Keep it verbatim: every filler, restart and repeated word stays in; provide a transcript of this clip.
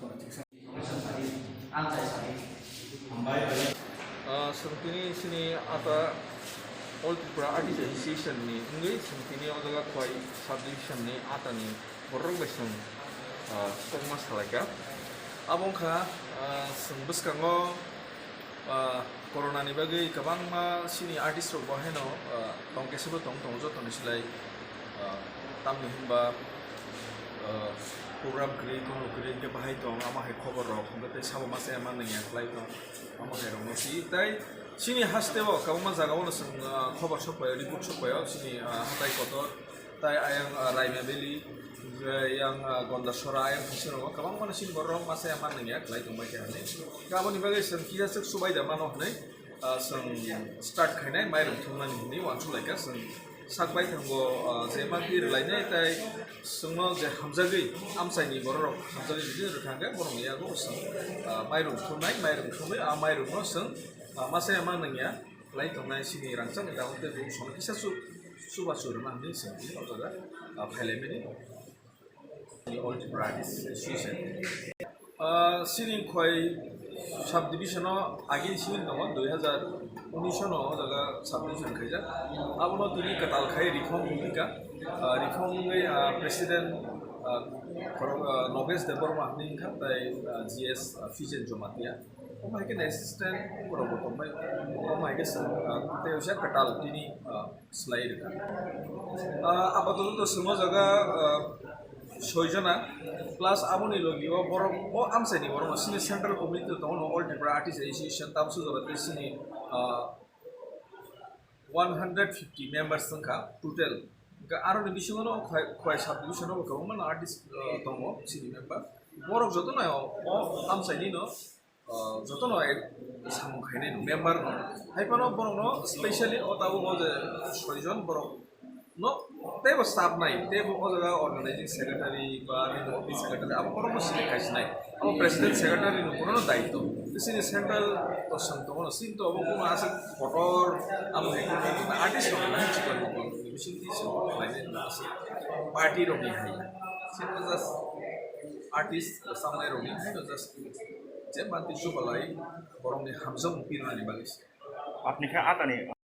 Ah, chwng tini chini ata All Tripura Artist Association ni wngwi chwng tini o jaga Khowai subdivision ni ata ni borok bai chwng, ah, kokma salaikha. Abo wngkha, ah, chwng bwskango, ah, corona ni bagwi kwbangma chini artist rok bo haino, ah, tong kesa bo tong tongo jotoni slai, ah, tamni hinba, ah, program kwrwi, kono kwrwi hwnkhe bahai tong, amo hai khobor rok hwnkhe tei sabo masa ya manwi ya khlai tong, amo hai rok no si. Tai chini haste o kwbangma jaga o no chwng, ah, khobor sok pai o, report sok pai o, chini, ah, hatai kotor, tai ayang, ah, Raima Valley, hwnkhe yang, ah, Gondasora, ayang thangsi rok kwbangma no chini borok rok masa ya manwi ya khlai tong bai kha hinwi. Aboni bagwi chwng kisa swk subai da mano hinwi, ah, chwng start khainai mairum thumnani hinwi uansuk lai kha chwng. Sak bai thango, ah, je ma twi rwlainai tai chwngno je hamjagwi amchaini borok rok hamjagwi bini rwkha hwnkhe borokni yago chwng, ah, mairum thumnai, mairum thumwi a mairum no chwng, ah, masa ya manwi ya khlai tongnai chini rangchakni dagok tei bukhuk sono kisa su-, chubachu rwna hinwi chwng tini o jaga, ah, phailaimani. All Tripura Artists Association. Ah, chini Khowai subdivision o agini simi tongo, dui hazar unis no o jaga subdivision khaijak. Abono tini kwtal khai reform wngkha. Ah, reform wngwi, ah, president, ah, khoro-, ah, Nogesh Debbarma hinwi wngkha, tai, ah, G S, ah, Fijen Jomatia. Omo hai khe assistant borok bo tongbai, omo hai khe chwng, ah, tei uaisa kwtal tini, ah, slai rwkha. Ah, apatot to chwng o jaga, ah, soi jona, plus aboni logi o borok o amchaini borok no chini central committee tongo no, All Tripura Artist Association, tamsuk jora tei chini, ah, one hundred fifty members wngkha total. Hwnkhe aroni bisingo no Khowai, Khowai subdivision o kwbangma no artist, ah, tongo chini member. Borok jotono o, o amchaini no, ah, jotono ek samung khainai no, member no. Hai phano borok no specially o tabuk o je soi jon borok no teibo staff nai, teibo o jaga organizing secretary ba nini office secretary abo borok no select khai sinai. Abo president secretary no bono no daityo. Chini central to chwng tongo no, chini to obo bono aswk kotor abo hai artist rok no hai chikon rok no bising twi chwng khlainai no aswk party rok ni hai. Chini just artist samnai rok ni hai no just je manti chubalai borok ni hamjak pirnani bagwi se. Apni khe atani